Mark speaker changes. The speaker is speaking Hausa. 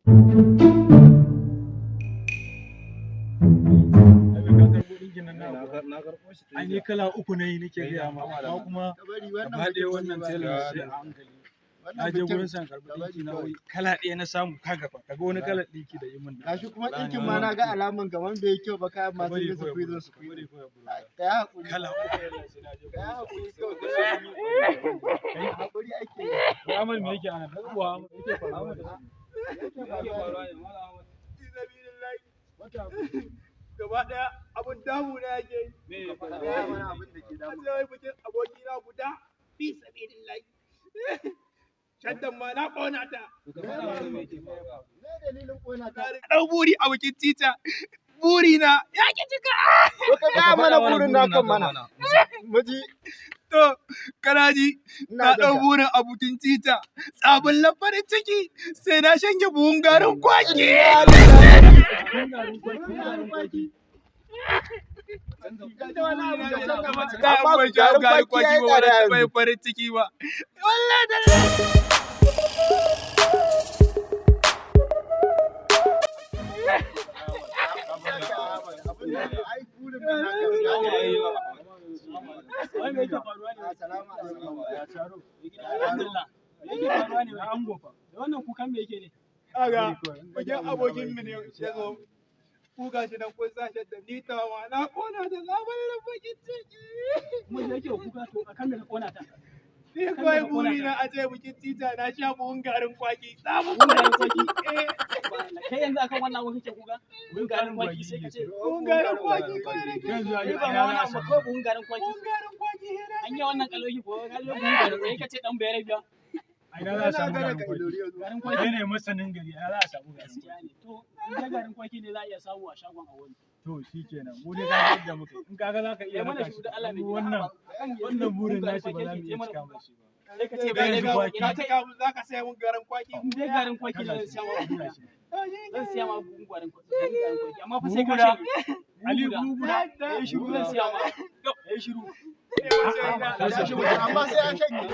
Speaker 1: Na karɓo shi. Ai ni kala uku na yi nake gaya ma, amma kuma gaba ɗaya wannan telan sai a hankali. Na je gurin san karɓi ɗinki na, wai kala ɗaya na samu. Kaga fa, kaga wani kalar ɗinki da yi min.
Speaker 2: Gashi kuma ɗinkin ma na ga alaman gaban bai yi kyau ba, kayan ma sun yi squeeze squeeze. Ka yi haƙuri.
Speaker 1: Kala uku yana sai na je.
Speaker 2: Ka yi haƙuri kawai. Haƙuri ake yi.
Speaker 1: Wai Ahmad, me yake ana dan uwa Ahmad yake faruwa da shi?
Speaker 2: Yake faruwa ne?
Speaker 3: Gaba daya abun damu na yake yi.
Speaker 1: Me?
Speaker 2: Ka gaya mana abin da ke
Speaker 3: A
Speaker 2: damun.
Speaker 3: ce wai bikin abokina guda, fi sabilillahi. Shaddan ma na ƙona ta.
Speaker 2: Me dalilin ƙona ta?
Speaker 3: Ɗau buri a bikin tita. Buri na ya ki cika.
Speaker 2: To ka gaya mana burin naka mana. Muji.
Speaker 3: To, kana ji,
Speaker 2: Ina
Speaker 3: na
Speaker 2: jin
Speaker 3: ɗau
Speaker 2: ka.
Speaker 3: burin a bikin tita. Tsabin farin ciki sai na shanye buhun garin kwaki.
Speaker 2: Buhun garin kwaki. Da wani abu ka canza mata.
Speaker 3: Da
Speaker 2: Amma
Speaker 3: ban sha
Speaker 2: garin
Speaker 3: garin
Speaker 2: kwaki
Speaker 3: kwaki
Speaker 2: ya yi
Speaker 3: ba, ba
Speaker 2: tsada
Speaker 3: na taɓa
Speaker 2: yanzu.
Speaker 3: yin farin ciki ba. Wallahi da
Speaker 2: Ai burin nan naka ya yi.
Speaker 4: Wai me yake faruwa ne?
Speaker 2: Assalamu alaikum.
Speaker 1: Ya taro.
Speaker 4: Alhamdulillah. Me yake faruwa ne?
Speaker 1: Na ango fa.
Speaker 4: Da wannan kukan me yake ne?
Speaker 3: Kaga, bikin abokin mu ne ya zo. Ku gashi nan kun sa shadda, ni tawa na ƙona ta sabon bakin ciki.
Speaker 4: Kuma da yake kuka, to akan me ka kona ta?
Speaker 3: Ni kawai buri na a ce bikin tita na sha buhun garin kwaki. Sabon
Speaker 4: Buhun garin
Speaker 3: farin ciki. Eh,
Speaker 4: Kai yanzu akan wannan abu kake kuka? Buhun garin kwaki sai ka ce.
Speaker 3: Buhun garin kwaki kawai nake.
Speaker 1: Yanzu
Speaker 4: Ni ba ma wani abu ba, kawai buhun garin kwaki.
Speaker 3: Buhun garin kwaki hira.
Speaker 4: An yi wannan kaloki ko ka zo buhun garin kwaki ka ce dan bayar biya.
Speaker 1: A ina za a samu garin kwaki?
Speaker 4: Garin kwaki.
Speaker 1: Kai ne masanin gari, ina za a samu garin kwaki?
Speaker 4: Gaskiya ne. To in ta garin kwaki ne, za a iya samu a shagon a wani.
Speaker 1: To shikenan, mu dai kaga yadda muka yi. In kaga za ka iya
Speaker 4: Ya mana
Speaker 1: raka
Speaker 4: shi
Speaker 1: shi,
Speaker 4: da Allah mai
Speaker 1: mu
Speaker 4: gida.
Speaker 1: wannan
Speaker 4: Akan yanzu
Speaker 1: wannan burin
Speaker 4: buhun garin
Speaker 1: nashi ba
Speaker 4: kwaki
Speaker 1: za mu
Speaker 4: yake
Speaker 1: iya
Speaker 4: mana
Speaker 1: cika
Speaker 4: kuka.
Speaker 1: mashi ba.
Speaker 4: Sai ka ce
Speaker 3: Garin
Speaker 4: bayar biya.
Speaker 1: kwaki.
Speaker 4: Ina
Speaker 3: Ka
Speaker 4: kai
Speaker 3: cika mun, za ka saya mun garin kwaki.
Speaker 4: In dai garin kwaki ne, zan siya ma buhu guda. Zan siya ma buhun garin kwaki. Buhun garin kwaki. Amma fa sai ka
Speaker 1: Buhu guda.
Speaker 4: shanye.
Speaker 1: Ali,
Speaker 4: Buhu
Speaker 1: buhu guda.
Speaker 4: guda. Shiru zan siya ma.
Speaker 1: Eh, shiru.
Speaker 2: Amma sai an shanye.